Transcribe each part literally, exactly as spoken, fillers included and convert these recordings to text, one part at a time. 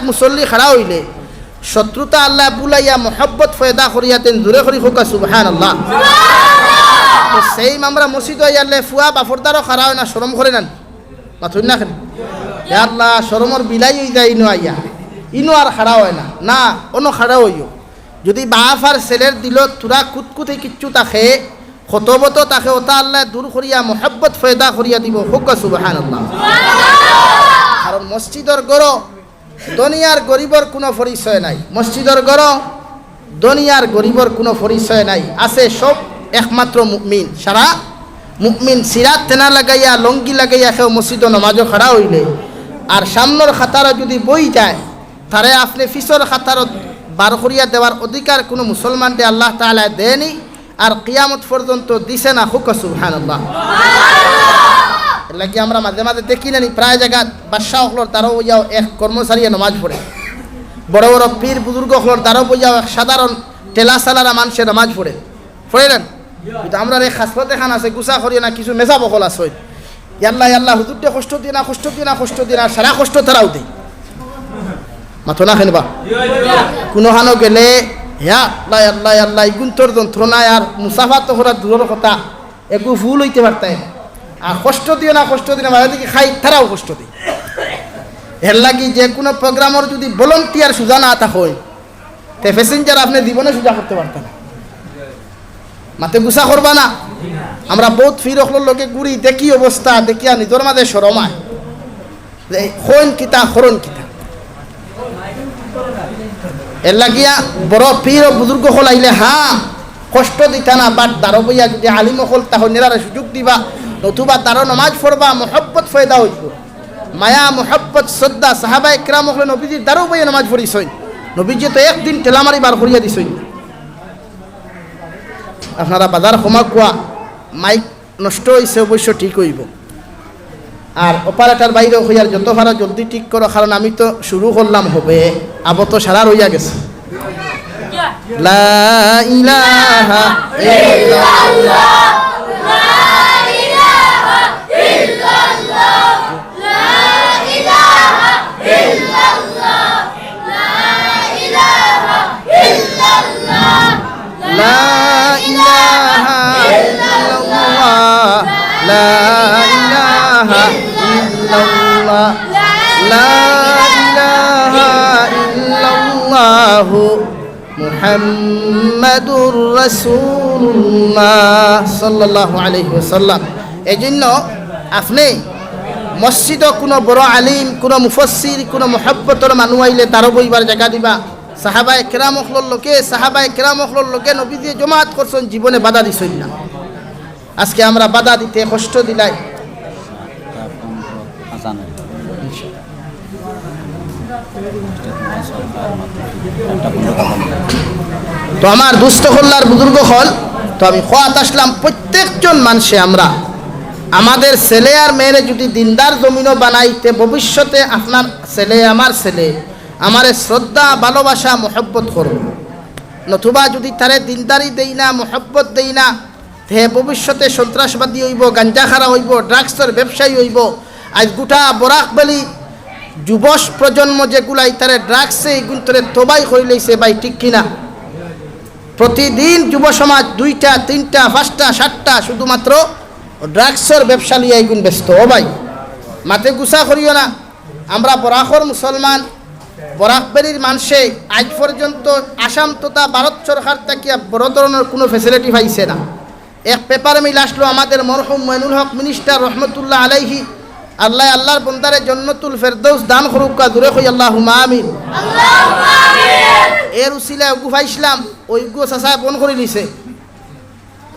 মুসল্লি খাড়া অইলে শত্রুতা আল্লায় ভুলাইয়া মহব্বত পয়দা করিয়া দেইন। জোরে করি কউক্কা সুবহানাল্লাহ। তো same আমরা মসজিদো আইয়ারলে ফুয়া বাফর দ্বারো খাড়া অয় না, শরম করে না? মাতইন না কেনে? ইয়া আল্লাহ, শরমর বিলাই অই যায় ইনো আইয়া, ইনো আর খাড়া অয় না। না, অনো খাড়া অইও। যুদি বাফ আর ছেলের দিলো থুড়া কুতকুতি কিচ্ছু থাকে, খতবত থাকে, অতা আল্লায় দূর করিয়া মহব্বত পয়দা করিয়া দিবো। কউক্কা সুবহানাল্লাহ। কারণ মসজিদর ঘরো ধনী আর গরিবর কুনু পরিচয় নাই। মসজিদর ঘরো ধনী আর গরিবর কুনু পরিচয় নাই। আছে সব একমাত্র মুমিন। সারা মুমিন সিরাত তেনা লাগাইয়া, লুঙ্গি লাগাইয়া কেউ মসজিদো নমাজো খাড়া অইলে, আর সামনর কাতারো যুদি বই যায়, তারে আপনে পিছর কাতারো বার করিয়া দেওয়ার অধিকার কুনু মুসলমানরে আল্লাহ তাআলায় দেয়নি। আর কিয়ামত পর্যন্ত দিছে না। কউক্কা সুবহানাল্লাহ। এরলাগি আমরা মাঝে মাঝে দেখি না নি, প্রায় জাগাত বাদশা অকলর দ্বারো বইয়াও এক কর্মচারীয়ে নমাজ পড়ে, বড় বড় পীর বুজুর্গ অকলর দ্বারো বইয়াও এক সাধারণ ঠেলা চালারা মানষে নমাজ পড়ে, পড়ে না? কিন্তু আমরার এক খাসলত এখান আছে, গুসা করিও না, কিছু মেজাব অকল আছে। ইয়াল্লা, ইয়াল্লা, হুজুররে কষ্ট দিও না, কষ্ট দিও না, কষ্ট দিও না, সারা কষ্ট তারাও দেই। মাতো না কেনে বা? কুনুখানো গেলে, ইয়া আল্লাহ, আল্লাহ, আল্লাহ, ইগুন্তর যন্ত্রণায় আর মুসাফা তো করা দূরর কথা, এগু ভুল অইতে পারতায়। আর কষ্ট দিও না, কষ্ট দিও না, মাঝে দেখি খাই, তারাও কষ্ট দেয়। এরলাগি যে কুনু প্রোগ্রামর যুদি ভলান্টিয়ার সুজা না থাকইন, তে প্যাসেঞ্জার আপনে জীবনে সুজা করতে পারতা না। মাতে গুসা করবা না। আমরা বউত পীর অকলর লগে ঘুরি, দেখি অবস্থা, দেখিয়া নিজর মাঝে শরম আয়। যে কইন কিতা, করইন কিতা। এরলাগিয়া বড় পীর ও বুজুর্গ অকল আইলে, হ্যাঁ, কষ্ট দিতা না, but দ্বারো বইয়া যুদি আলিম অকল থাকইন, এরারে সুযোগ দিবা, নতুবা দ্বারো নমাজ পড়বা, মহব্বত পয়দা অইবো। মায়া, মহব্বত, শ্রদ্ধা, সাহাবায়ে কেরাম অকলে নবীজির দ্বারো বইয়া নমাজ পড়ছইন। নবীজিয়ে তো একদিন ঠেলা মারি বার করিয়া দিছইন। আপনারা বাজার ক্ষমা কুয়া, মাইক নষ্ট অইছে, অবশ্য ঠিক অইবো। আর অপারেটর ভাইরেও কইয়ার যত পারো জলদি ঠিক করো, কারণ আমি তো শুরু করলাম হবে, আবো তো সারা রইয়া গেছে। লা ইলাহা ইল্লাল্লাহ। لا إله إلا الله. لا إله إلا الله. لا إله إلا الله. محمد رسول الله صلى الله عليه وسلم. এই জন্য আপনে মসজিদো কুনু বড় আলিম, কুনু মুফাসসির, কুনু মহব্বতর মানুষ আইলে তারও বইবার জাগা দিবা। সাহাবায়ে কেরাম অকলর লগে, সাহাবায়ে কেরাম অকলর লগে নবীজিয়ে জমাত করছইন, জীবনে বাধা দিছইন না। আজকে আমরা বাধা দিতে কষ্ট দিলাই। তো আমার দুস্ত অকল আর বুজুর্গ অকল, তো আমি কওয়াত আসলাম, প্রত্যেকজন মানষে আমরা আমাদের ছেলে আর মেয়েরে যুদি দিনদার জমিনো বানাইতে, ভবিষ্যতে আপনার ছেলে, আমার ছেলে, আমারে শ্রদ্ধা, ভালোবাসা, মহব্বত করবো। নতুবা যুদি তারে দিনদারি দেই না, মহব্বত দেই না, তে ভবিষ্যতে সন্ত্রাসবাদী অইবো, গাঞ্জা খারা অইবো, ড্রাগসর ব্যবসায়ী অইবো। আইজ গোটা বরাক ভ্যালি যুব প্রজন্ম যেগুলা ইতারে ড্রাগসে ইগুন্তরে তবাই করিলাইছে ভাই, ঠিক কিনা? প্রতিদিন যুব সমাজ দুইটা, তিনটা, পাঁচটা, সাতটা শুধুমাত্র ড্রাগসর ব্যবসা লইয়া ইগুন ব্যস্ত। ও ভাই, মাতে গুসা করিও না। আমরা বরাকর মুসলমান, বরাক ভ্যালির মানষে আইজ পর্যন্ত আসাম তথা ভারত সরকার থাকিয়া বড় ধরনর কুনু facility পাইছে না। এক পেপার মিল আসলো, আমাদের মরহুম মইনুল হক মিনিস্টার রহমতুল্লাহ আলাইহি, আল্লায় আল্লার বন্দারে জন্নতুল ফেরদৌস দান করুক্কা, জুরে কই আল্লাহুম্মা আমিন। এর উসিলায় অগু পাইছলাম, অইগু চাচায় বন্ধ করিলিছে।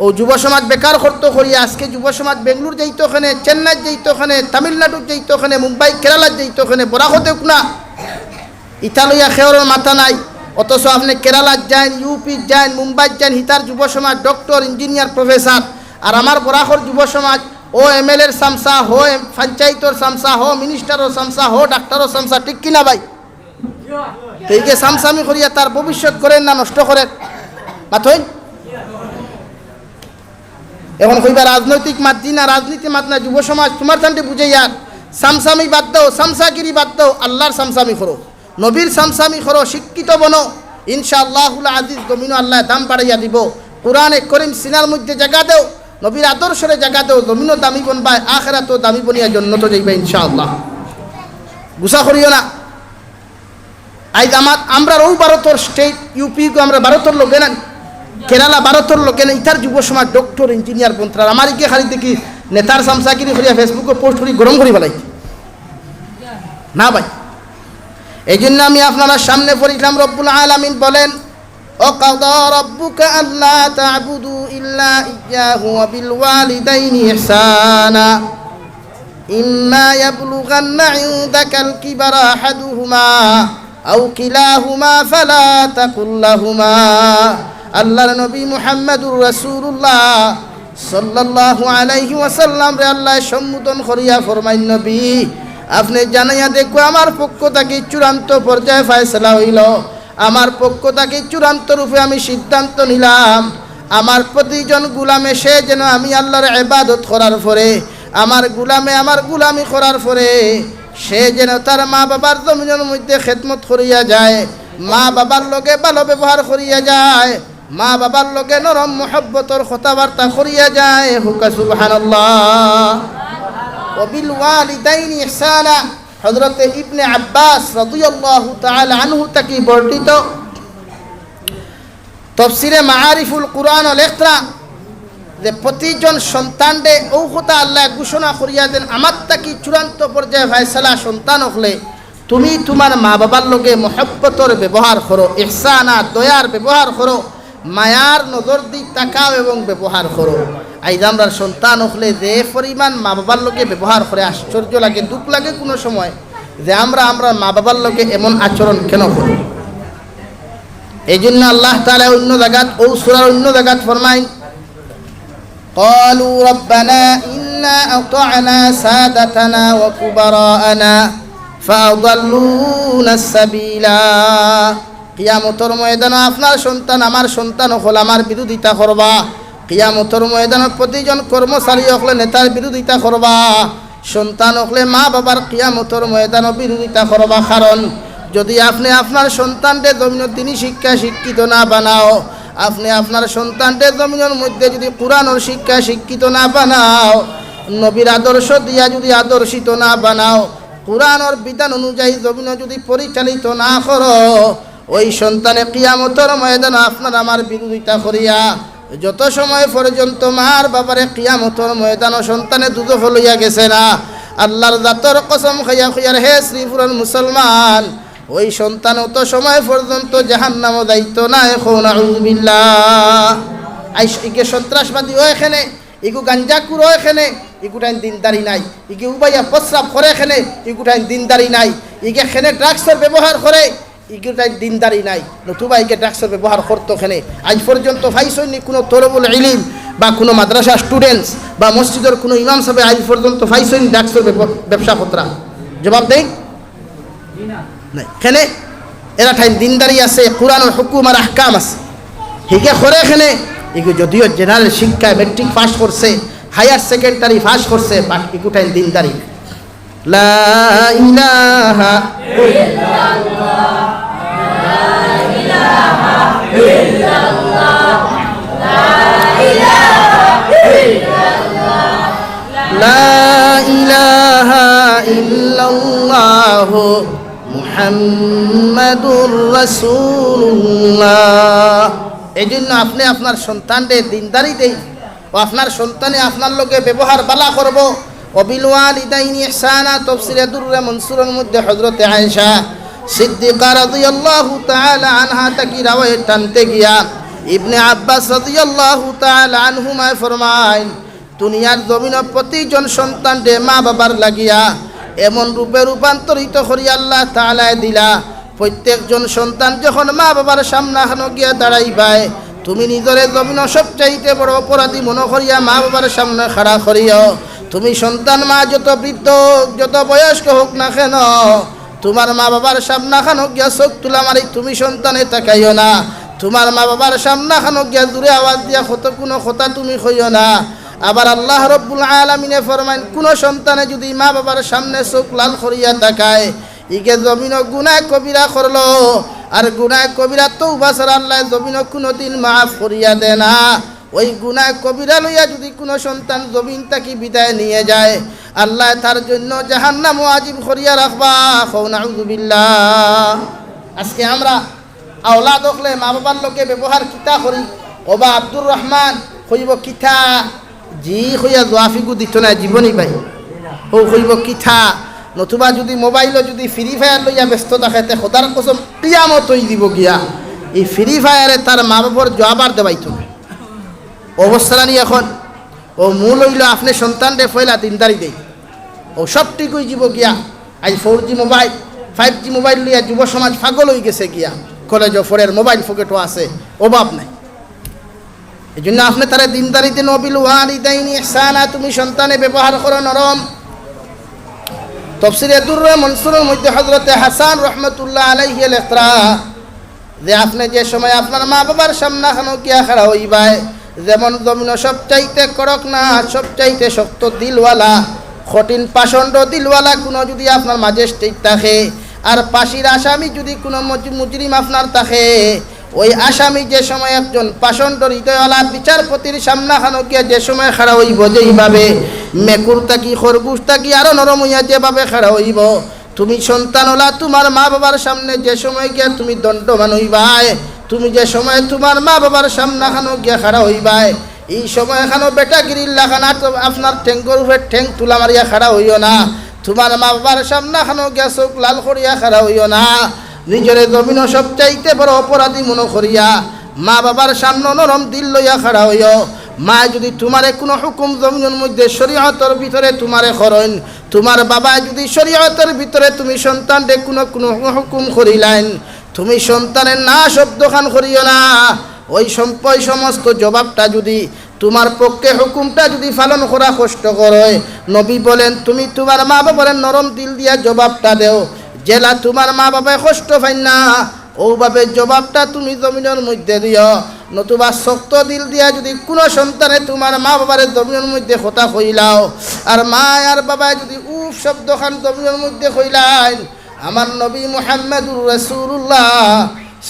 অউ যুব সমাজ বেকার করতো করিয়া আজকে যুব সমাজ বেঙ্গলোর যাইতো কেনে, চেন্নাইত যাইতো কেনে, তামিলনাড়ুত যাইতো কেনে, মুম্বাই, কেরালাত যাইতো কেনে, বরাকো দেউক না। ইতা লইয়া কেউরর মাথা নাই। অথচ আপনে কেরালাত যাইন, ইউপিত যাইন, মুম্বাইত যাইন, হিতার যুব সমাজ ডক্টর, ইঞ্জিনিয়ার, প্রফেসর। আর আমার বরাকর যুব সমাজ, অউ এমএলএর চামচা, হউ এম-, পঞ্চায়েতর চামচা, হউ মিনিস্টারর চামচা, হউ ডাক্তারর চামচা, ঠিক কিনা ভাই? তে ইগে চামচামি করিয়া তার ভবিষ্যৎ করের না নষ্ট করের? মাতইন। এখন কইবা রাজনৈতিক মাত দি না, রাজনীতি মাত না, যুব সমাজ, তুমার তানরে বুঝাইয়ার, চামচামি বাদ দেও, চামচাগিরি বাদ দেও, আল্লার চামচামি করো। নবীর চামচামি করো, শিক্ষিত বনো, ইনশাআল্লাহুল আজিজ জমিনো আল্লায় দাম বাড়াইয়া দিবো। কোরআনে করিম সিনার মধ্যে জাগা দেও, নবীর আদর্শরে জাগা দেও, জমিনো দামি বনবায়, আখেরাতো দামি বনিয়া জন্নতো যাইবায় ইনশাআল্লাহ। গুসা করিও না। আইজ আমার, আমরার অউ ভারতর state, ইউপি গো, আমরা ভারতর লগে না, কেরালা ভারতর লগে না, ইতার যুব সমাজ doctor, engineer বনতরার। আমার ইগে খালি দেখি নেতার চামচাগিরি করিয়া Facebook-ও post করি গরম করি ফালাই। না ভাই, এই জন্য আমি আপনারার সামনে পড়ছিলাম, রব্বুল আলামিন বলেন, وقضى ربك ألا تعبدوا إلا إياه وبالوالدين إحسانا إما يبلغن عندك الكبر أحدهما أو كلاهما فلا تقل لهما. আল্লাহর নবী মুহাম্মাদুর রাসূলুল্লাহ সাল্লাল্লাহু আলাইহি ওয়াসাল্লামরে আল্লায় সম্বোধন করিয়া ফরমাইন, নবী, আপনে জানাইয়া দেখো, আমার পক্ষ থাকি চূড়ান্ত পর্যায়ে ফয়সালা অইলো, আমার পক্ষ থাকি চূড়ান্ত রূপে আমি সিদ্ধান্ত নিলাম, আমার প্রতিজন গুলামে সে যেন আমি আল্লাহর ইবাদত করার পরে, আমার গুলামে আমার গুলামি করার পরে, সে যেন তার মা বাবার জমিনর মধ্যে খেদমত করিয়া যায়, মা বাবার লগে ভালো ব্যবহার করিয়া যায়, মা বাবার লগে নরম মহব্বতর কথাবার্তা করিয়া যায়। কউক্কা সুবহানাল্লাহ। ওয়াবিল ওয়ালিদাইনি ইহসানা। হযরতে ইবনে আব্বাস রাদিয়াল্লাহু তাআলা আনহু থাকি বর্ণিত, তফসিরে মাআরিফুল কুরআনো লেখরা যে প্রতিজন সন্তানরে অউ কথা আল্লায় ঘোষণা করিয়া দেন, আমার থাকি চূড়ান্ত পর্যায়ে ফয়সালা সন্তান অকলে, তুমি তুমার মা বাবার লগে মহব্বতর ব্যবহার করো, ইহসানা, দয়ার ব্যবহার করো, মায়ার নজর দি তাকাও এবং ব্যবহার করো। আইজ আমরার সন্তান অকলে যে পরিমাণ মা বাবার লগে ব্যবহার করে, আশ্চর্য লাগে, দুখ লাগে কুনু সময় যে আমরা আমরার মা বাবার লগে এমন আচরণ কেন করি। এই জন্য আল্লাহ তাআলা অন্য জাগাত, অউ সূরার অন্য জাগাত ফরমাইন, قالوا ربنا إنا أطعنا سادتنا وكبراءنا فأضلونا السبيلا। কিয়ামতর ময়দানো আপনার সন্তান, আমার সন্তান অকল আমার বিরোধিতা করবা। কিয়ামতর ময়দানো প্রতিজন কর্মচারী অকলে নেতার বিরোধিতা করবা। সন্তান অকলে মা বাবার কিয়ামতর ময়দানো বিরোধিতা করবা। কারণ যদি আপনে আপনার সন্তানরে জমিনর দিনি শিক্ষা শিক্ষিত না বানাও, আপনে আপনার সন্তানরে জমিনর মধ্যে যদি কুরআনর শিক্ষা শিক্ষিত না বানাও, নবীর আদর্শ দিয়া যদি আদর্শিত না বানাও, কুরআনর বিধান অনুযায়ী জমিনো যদি পরিচালিত না করো, ওই সন্তানে কিয়ামতর ময়দানো আপনার আমার বিরোধিতা করিয়া যত সময় পর্যন্ত মার বাবারে কিয়ামতর ময়দানো সন্তানে দুজখো লইয়া গেছে না, আল্লাহর জাতর কসম খাইয়া কইয়ার, হে শ্রীপুরর মুসলমান, ওই সন্তান অত সময় পর্যন্ত জাহান্নামো যাইতো নায়। কও নাউজুবিল্লাহ। আইস, ইগে সন্ত্রাসবাদী অয় কেনে, ইগু গাঞ্জাখুর অয় কেনে, ইগুটাইন দিনদারি নাই। ইগে উবাইয়া প্রস্রাব করে কেনে, ইগুটাইন দিনদারি নাই। ইগে কেনে drugsর ব্যবহার করে, ইগুটাইন দিনদারি নাই। নতুবা ইগে drugsর ব্যবহার করতো কেনে? আইজ পর্যন্ত পাইছইন নি কুনু তলবুল ইলিম বা কুনু মাদ্রাসা students বা মসজিদর কুনু ইমাম সাবে আইজ পর্যন্ত পাইছইন নি drugsর ব্যব-, ব্যবসা করতরা? জবাব দেইন। নাই। কেনে? এরাটাইন দিনদারি আছে, কুরআনর হুকুম আর আহকাম আছে। হিগে করে কেনে? ইগু যদিও general শিক্ষায় matric পাস করছে, higher secondary পাস করছে, but ইগুটাইন দিনদারি। লা ইলাহা ইল্লাল্লাহ, লা ইলাহা ইল্লাল্লাহ, লা ইলাহা ইল্লাল্লাহ। লা ইলাহা ইল্লাল্লাহু মুহাম্মাদুর রাসূলুল্লাহ। এই জন্য আপনে আপনার সন্তানরে দিনদারি দেইন, ও আপনার সন্তানে আপনার লগে ব্যবহার বালা করবো। ওয়াবিল ওয়ালিদাইনি ইহসানা, তফসিরে দুররে মনসুরর মধ্যে হযরতে আয়েশা সিদ্দিকা রাদিয়াল্লাহু তাআলা আনহা থাকি রাওয়ায়াত টানতে গিয়া ইবনে আব্বাস রাদিয়াল্লাহু তাআলা আনহুমায় ফরমাইন, দুনিয়ার জমিনো প্রতিজন সন্তানরে মা বাবার লাগিয়া এমন রূপে রূপান্তরিত করি আল্লাহ তাআলায় দিলা। প্রত্যেকজন সন্তান যখন মা বাবার সামনে খানো গিয়া দাঁড়াইবায়, তুমি নিজরে জমিনো সবচাইতে বড় অপরাধী মনো করিয়া মা বাবার সামনে খাড়া করিও। তুমি সন্তান মা যত বৃদ্ধ হোক, যত বয়স্ক হোক না কেন, তুমার মা বাবার সামনে খানো গিয়া চোখ তুলা মারি তুমি সন্তানে তাকাইও না। তুমার মা বাবার সামনে খানো গিয়া জোরে আওয়াজ দিয়া কত কুনু কথা তুমি কইও না। আবার আল্লাহ রব্বুল আলামিনে ফরমাইন, কুনু সন্তানে যদি মা বাবার সামনে চোখ লাল করিয়া তাকায়, ইগে জমিনো গুনাহ কবিরা করলো, আর গুনাহ কবিরা তওবা ছাড়া আল্লায় জমিনো কুনুদিন মাফ করিয়া দেয় না। ওই গুনাহ কবিরা লইয়া যুদি কুনু সন্তান জমিন থাকি বিদায় নিয়া যায়, আল্লায় তার জন্য জাহান্নাম ওয়াজিব করিয়া রাখবা। কও নাউজুবিল্লাহ। আজকে আমরা আওলাদ অকলে মা বাবার লগে ব্যবহার কিতা করি? ওবা আব্দুর রহমান, কইবো কিতা? জি কইয়া জুয়াফিগু দিতো নায়, জীবনী ভাই। ও কইবো কিতা? নতুবা যুদি মোবাইলো যুদি Free Fire লইয়া ব্যস্ত থাকে, তে খোদার কসম কিয়ামত অই দিবো গিয়া। ই Free Fire-এ তার মা বাবার জুয়াব আর দেওয়াইতো নায়। অবস্থা নি এখন? ও মূল অইলো আপনে সন্তানরে পয়লা দিনদারি দেইন। ও সব ঠিক অই যিবো গিয়া। আইজ four G mobile, five G mobile লইয়া যুব সমাজ পাগল অই গেছে গিয়া। কলেজো পড়ের, মোবাইল পকেটো আছে, অভাব নাই। এই জন্য আপনে তারে দিনদারি দেইন। "ওবিল ওয়ালিদাইনি ইহসানা", তুমি সন্তানে ব্যবহার করো নরম। তফসিরে দুররে মনসুরর মধ্যে হযরতে হাসান রহমতুল্লাহ আলাইহি লেখরা যে আপনে যে সময় আপনার মা বাবার সামনাখানো গিয়া খাড়া অইবায়, যেমন জমিনো সবচাইতে কড়কনাথ, সবচাইতে শক্ত দিলওয়ালা, কঠিন পাষণ্ড দিলওয়ালা কুনু যুদি আপনার ম্যাজিস্ট্রেট থাকে, আর ফাঁসির আসামি যুদি কুনু মজ-, মুজরিম আপনার থাকে, ওই আসামি যে সময় একজন পাষণ্ড হৃদয়ওয়ালা বিচারপতির সামনাখানো গিয়া যে সময় খাড়া অইবো, যেইভাবে মেকুর থাকি, খরগোশ থাকি আরো নরম অইয়া যেভাবে খাড়া অইবো, তুমি সন্তান অলা তুমার মা বাবার সামনে যে সময় গিয়া তুমি দণ্ডমান অইবায়, তুমি যে সময় তুমার মা বাবার সামনাখানো গিয়া খাড়া অইবায়, ই সময়খানো বেটাগিরির লাখান আত-, আপনার ঠেঙ্গর উপরে ঠেং তুলা মারিয়া খাড়া অইও না। তুমার মা বাবার সামনাখানো গিয়া চউখ লাল করিয়া খাড়া অইও না। নিজরে জমিনো সবচাইতে বড় অপরাধী মনো করিয়া মা বাবার সামনো নরম দিল লইয়া খাড়া অইও। মায় যুদি তুমারে কুনু হুকুম জমিনর মধ্যে শরীয়তর ভিতরে তুমারে করইন, তুমার বাবায় যুদি শরীয়তর ভিতরে তুমি সন্তানরে কুনু, কুনু হুকুম করিলাইন, তুমি সন্তানর না শব্দখান করিও না। ওই সম্প-, ওই সমস্ত জবাবটা যুদি তুমার পক্ষে হুকুমটা যুদি পালন করা কষ্টকর অয়, নবী বলেন, তুমি তুমার মা বাবারে নরম দিল দিয়া জবাবটা দেও, যেলা তুমার মা বাবায় কষ্ট পাইন না, অউভাবে জবাবটা তুমি জমিনর মধ্যে দিও। নতুবা শক্ত দিল দিয়া যুদি কুনু সন্তানে তুমার মা বাবারে জমিনর মধ্যে কথা কইলাও, আর মা আর বাবায় যুদি উফ শব্দখান জমিনর মধ্যে কইলাইন, আমার নবী মুহাম্মাদুর রাসূলুল্লাহ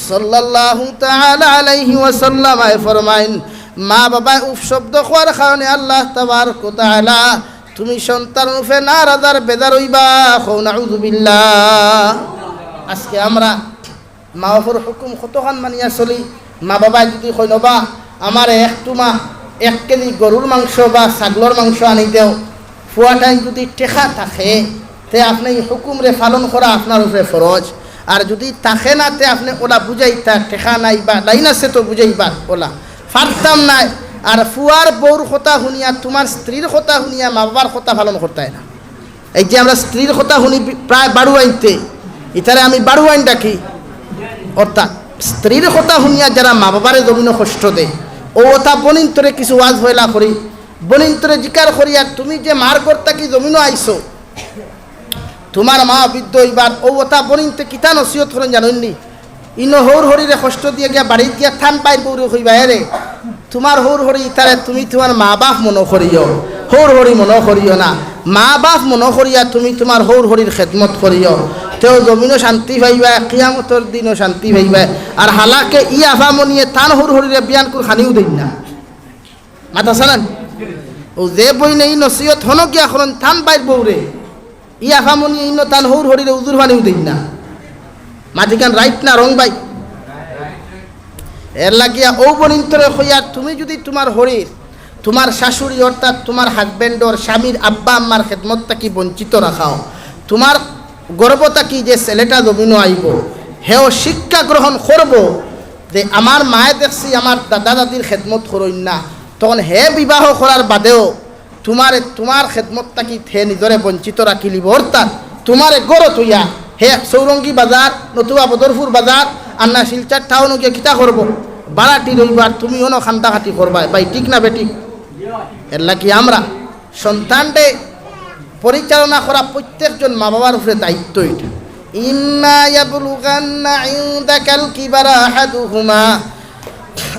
সাল্লাল্লাহু তাআলা আলাইহি ওয়াসাল্লাম আয় ফরমাইন, মা বাবায় উফ শব্দ কওয়ার কারণে আল্লাহ তাবারক ওয়া তাআলা তুমি সন্তানর উপরে নারাজ আর বেজার অইবা। কও নাউজুবিল্লাহ। আজকে আমরা মা বাবার হুকুম কতখান মানিয়া চলি। মা বাবায় যুদি কইন, "ওবা, আমারে এক তুমা এক কেজি গরুর মাংস বা ছাগলর মাংস আনি দেও", ফুয়াটাইন যুদি টেকা থাকে, তে আপনে ই হুকুমরে পালন করা আপনার উপরে ফরজ। আর যুদি থাকে না, তে আপনে অলা বুঝাইতা, টেকা নাই বা লাইন আছে তো বুঝাইবা, অলা পারতাম নায়। আর ফুয়ার বউর কথা হুনিয়া, তুমার স্ত্রীর কথা হুনিয়া মা বাবার কথা পালন করতায় না। এই যে আমরা স্ত্রীর কথা হুনি বি-, প্রায় বাড়ুয়াইন্তে, ইতারে আমি বাড়ুয়াইন ডাকি। অর্থাৎ স্ত্রীর কথা হুনিয়া যারা মা বাবারে জমিনো কষ্ট দেয়, অউ অতা বইনিন্তরে কিছু ওয়াজ ফয়লা করি, বইনিন্তরে জিকার করি, আর তুমি যে মার ঘর থাকি জমিনো আইছো, তুমার মা বৃদ্ধ অইবার, অউ অতা বইনিন্তে কিতা নসিহত করইন জানইন নি? ইনো হউর হরিরে কষ্ট দিয়া গিয়া বাড়িত গিয়া তান বাইর বউরে কইবা, "এরে, তুমার হউর হরি ইতারে তুমি তুমার মা বাপ মনো করিও, হউর হরি মনো করিও না, মা বাপ মনো করিয়া তুমি তুমার হউর হরির খেদমত করিও।" তেউ জমিনো শান্তি পাইবা, কিয়ামতর দিনো শান্তি পাইবা। আর হালাকে ই আফামনিয়ে তান হউর হরিরে বিয়ানকুর খানিউ দেইন না। মাত আছে না? অউ যে বইনে ই নসিহত হনো গিয়া করইন তান বাইর বউরে, ই আফামনি ইনো তান হউর হরিরে উজুর পানিউ দেইন না। মাতিখান right না wrong ভাই? এর লাগিয়া অউ বইনিন্তরে কইয়ার, তুমি যুদি তুমার হরির, তুমার শাশুড়ি অর্থাৎ তুমার husband-অর, স্বামীর আব্বা আম্মার খেদমত থাকি বঞ্চিত রাখাও, তুমার গর্ভ থাকি যে ছেলেটা জমিনো আইবো, হেও শিক্ষা গ্রহণ করবো যে আমার মায়ে দেখছি আমার দাদা দাদির খেদমত করইন না, তখন হে বিবাহ করার বাদেও তুমারে, তুমার খেদমত থাকি হে নিজরে বঞ্চিত রাখিলিবো। অর্থাৎ তুমারে ঘরো থইয়া হে চৌরঙ্গী বাজার, নতুবা বদরপুর বাজার, আর না শিলচর টাউনো গিয়া কিতা করবো? ভাড়াটি রইবার, তুমি অনো কান্দাকাটি করবায়। ভাই, ঠিক না বেঠিক? এর লাগি আমরা সন্তানরে পরিচালনা করা প্রত্যেকজন মা বাবার উপরে দায়িত্ব ইটা। ইম্মা ইয়াবলুগান্না ইনদাকাল কিবারা আহাদুহুমা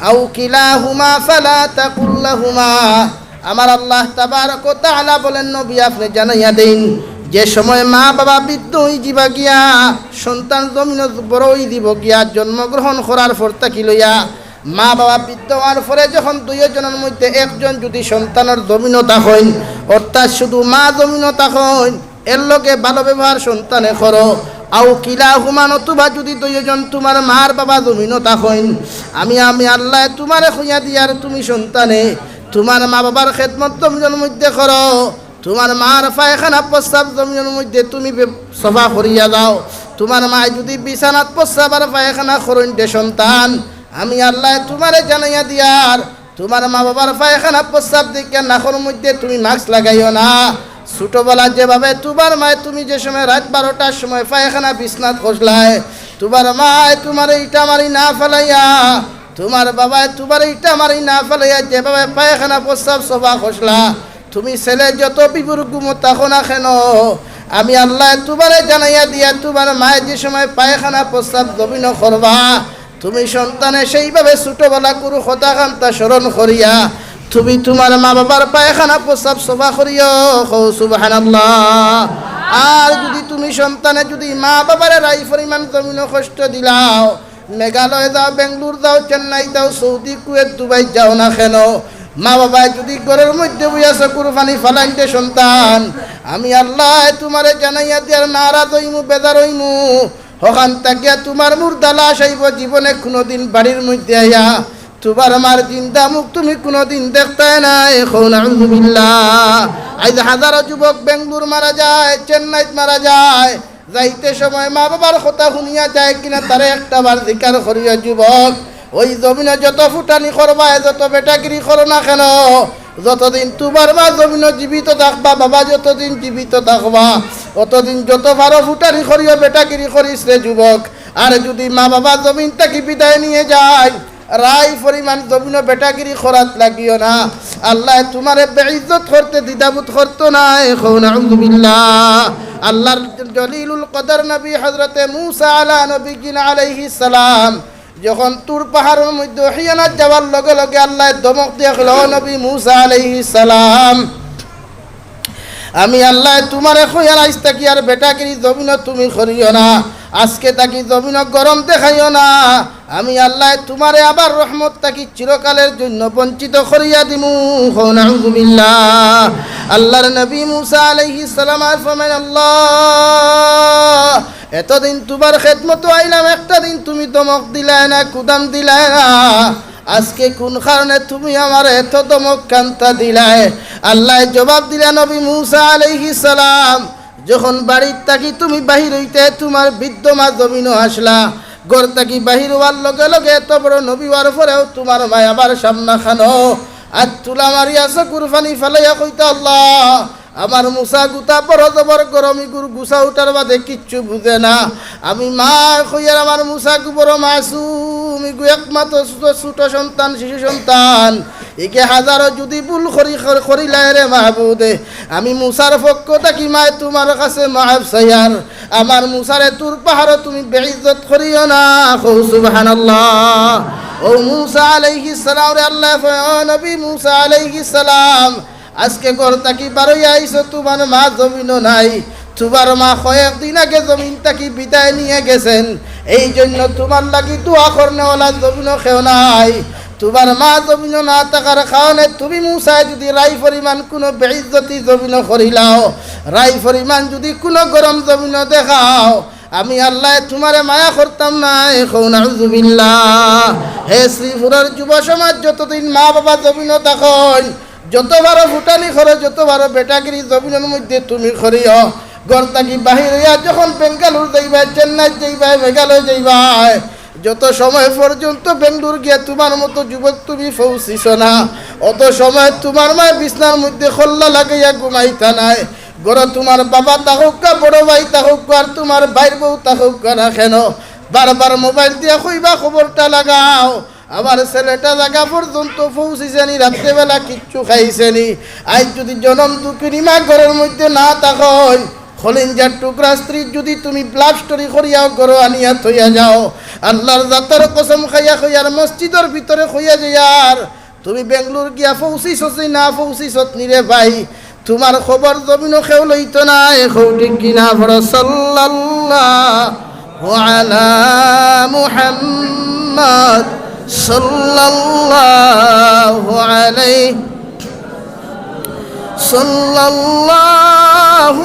আও কিলাহুমা ফালা তাকুল লাহুমা। আমার আল্লাহ তাবারক ওয়া তাআলা বলেন, নবী, আপনে জানাইয়া দেইন, যে সময় মা বাবা বৃদ্ধ অইযিবা গিয়া, সন্তান জমিনো বড় অইযিবো গিয়া, জন্মগ্রহণ করার পর থাকি লইয়া মা বাবা বৃদ্ধ অওয়ার পরে যখন দুইওজনর মধ্যে একজন যুদি সন্তানর জমিনো থাকইন, অর্থাৎ শুধু মা জমিনো থাকইন, এর লগে ভালো ব্যবহার সন্তানে করো। আও কিলাহুমা, নতুবা যুদি দুইওজন তুমার মার বাবা জমিনো থাকইন, আমি, আমি আল্লায় তুমারে কইয়া দিয়ার, তুমি সন্তানে তুমার মা বাবার খেদমত জমিনর মধ্যে করো। তুমার মার পায়খানা প্রস্রাব জমিনর মধ্যে তুমি বে-, সাফা করিয়া যাও। তুমার মায় যুদি বিছানাত প্রস্রাব আর পায়খানা করইন রে সন্তান, আমি আল্লায় তুমারে জানাইয়া দিয়ার, তুমার মা বাবার পায়খানা প্রস্রাব দেখিয়া নাকর মধ্যে তুমি mask লাগাইও না। ছোটবেলা যেভাবে তুমার মায়, তুমি যে সময় রাইত বারোটার সময় পায়খানা বিছনাত করছলায়, তুমার মায় তুমারে ইটা মারি না ফালাইয়া, তুমার বাবায় তুমারে ইটা মারি না ফালাইয়া যেভাবে পায়খানা প্রস্রাব সাফা করছলা, তুমি ছেলে যত বিভোর ঘুমো থাকো না কেন, আমি আল্লায় তুমারে জানাইয়া দিয়া, তুমার মায় যে সময় পায়খানা প্রস্রাব জমিনো করবা, তুমি সন্তানে সেইভাবে ছোটবেলাকুর কথাখান্তা স্মরণ করিয়া তুমি তুমার মা বাবার পায়খানা প্রস্রাব সাফা করিও। কও সুবহানাল্লাহ। আর যুদি তুমি সন্তানে যুদি মা বাবারে রাই পরিমাণ জমিনো কষ্ট দিলাও, মেঘালয় যাও, বেঙ্গালুর যাও, চেন্নাই যাও, সৌদি, কুয়েত, দুবাই যাও না কেন, মা বাবায় যুদি ঘরর মধ্যে বইয়া চকুর পানি ফালাইন রে সন্তান, আমি আল্লায় তুমারে জানাইয়া দিয়ার নারাজ অইমু, বেজার অইমু। হখান থাকিয়া তুমার মুর্দা লাশ আইবো, জীবনে কুনুদিন বাড়ির মধ্যে আইয়া তুমার মার জিন্দা মুখ তুমি কুনুদিন দেখতায় নায়। কও নাউজুবিল্লাহ। আইজ হাজারো যুবক বেঙ্গালুর মারা যায়, চেন্নাইত মারা যায়, যাইতে সময় মা বাবার কথা হুনিয়া যায় কিনা, তারে একটা বার জিকার করিও যুবক। ওই জমিনো যত ফুটানি করবায়, যত বেটাগিরি করো না কেন, যতদিন তুমার মা জমিনো জীবিত থাকবা, বাবা যতদিন জীবিত থাকবা, অতদিন যত পারো ফুটানি করিও, বেটাগিরি করিস রে যুবক। আর যুদি মা বাবা জমিন থাকি বিদায় নিয়া যায়, রাই পরিমাণ জমিনো বেটাগিরি করাত লাগিও না। আল্লায় তুমারে বেইজ্জত করতে দ্বিধাবোধ করতো নায়। কও নাউজুবিল্লাহ। আল্লার জলিলুল কদর নবী হযরতে মুসা আলা নবীনা আলাইহিস সালাম যখন তুর পাহাড়র মধ্যে হিয়ানাত যাওয়ার লগে লগে আল্লায় ধমক দিয়া কইলা, "ও নবী মুসা আলাইহিস সালাম, আমি আল্লায় তুমারে কইয়ার আইজ থাকি আর বেটাগিরি জমিনো তুমি করিও না, আজকে থাকি জমিনো গরম দেখাইও না, আমি আল্লায় তুমারে আবার রহমত থাকি চিরকালের জন্য বঞ্চিত করিয়া দিমু।" কও নাউজুবিল্লাহ। আল্লার নবী মুসা আলাইহিস সালাম আর ফরমাইন, "আল্লাহ, এতদিন তুমার খেদমতো আইলাম, একটা দিন তুমি ধমক দিলায় না, কুদাম দিলায় না, আজকে কুন কারণে তুমি আমারে এত ধমকখান্তা দিলায়?" আল্লায় জবাব দিলা, নবী মুসা আলাইহিস সালাম, যখন বাড়ির থাকি তুমি বাহির অইতে তুমার বৃদ্ধ মা জমিনো আছলা, ঘর থাকি বাহির অওয়ার লগে লগে এত বড় নবী অওয়ার পরেও তুমার মায় আবার সামনা খানো আত তুলা মারিয়া চকুর পানি ফালাইয়া কইতা, "আল্লাহ, আমার মুসা গুতা বড় জবর গরম, ইগুর গুছা উঠার বাদে কিচ্ছু বুঝে না। আমি মা কইয়ার আমার মুসা গু বড় মাসুম, ইগু একমাত্র ছোট, ছোট সন্তান, শিশু সন্তান। ইগে হাজারো যুদি ভুল করি, কর-, করিলায় রে মাবুদে, আমি মুসার পক্ষ থাকি মায় তুমার কাছে মাফ চাইয়ার। আমার মুসারে তুর পাহাড়ো তুমি বেইজ্জত করিও না।" কও সুবহানাল্লাহ। ও মুসা আলাইহিস সালাম রে আল্লায় কয়, "ও নবী মুসা আলাইহিস সালাম, আজকে ঘর থাকি বারইয়া আইছো, তুমার মা জমিনো নাই। তুমার মা কয়েকদিন আগে জমিন থাকি বিদায় নিয়া গেছেন। এই জন্য তুমার লাগি দোয়া করনেওয়ালা জমিনো কেউ নাই। তুমার মা জমিনো না থাকার কারণে তুমি মুসায় যুদি রাই পরিমাণ কুনু বেইজ্জতি জমিনো করিলাও, রাই পরিমাণ যুদি কুনু গরম জমিনো দেখাও, আমি আল্লায় তুমারে মায়া করতাম নায়।" কও নাউজুবিল্লাহ। হে শ্রীপুরর যুব সমাজ, যতদিন মা বাবা জমিনো থাকইন, যত পারো ফুটানি করো, যত পারো বেটাগিরি জমিনর মধ্যে তুমি করিও। ঘর থাকি বাহির অইয়া যখন বেঙ্গালুর যাইবায়, চেন্নাই যাইবায়, মেঘালয় যাইবায়, যত সময় পর্যন্ত বেঙ্গালুর গিয়া তুমার মতো যুবক তুমি পৌঁছিছো না, অত সময় তুমার মায় বিছনার মধ্যে কল্লা লাগাইয়া ঘুমাইতা নায়। ঘরো তুমার বাবা থাকউক্কা, বড় ভাই থাকউক্কা, আর তুমার ভাইর বউ থাকউক্কা না কেন, বারবার মোবাইল দিয়া কইবা, "খবরটা লাগাও, আমার ছেলেটা জাগা পর্যন্ত পৌঁছিছে নি, রাত্রেবেলা কিচ্ছু খাইছে নি?" আইজ যুদি জনম দুঃখিনী মা ঘরর মধ্যে না থাকইন, কলিজার টুকরা স্ত্রী যুদি তুমি love story করিয়াও ঘরো আনিয়া থইয়া যাও, আল্লার জাতর কসম খাইয়া কইয়ার, মসজিদর ভিতরে কইয়া যাইয়ার, তুমি বেঙ্গালুর গিয়া পৌঁছিছস নি না পৌঁছিছত নি রে ভাই, তুমার খবর জমিনো কেউ লইতো নায়, কও ঠিক কিনা? পড়ো, সাল্লাল্লাহু আলা মুহাম্মদ, সাল্লাল্লাহু আলাইহি, সাল্লাল্লাহু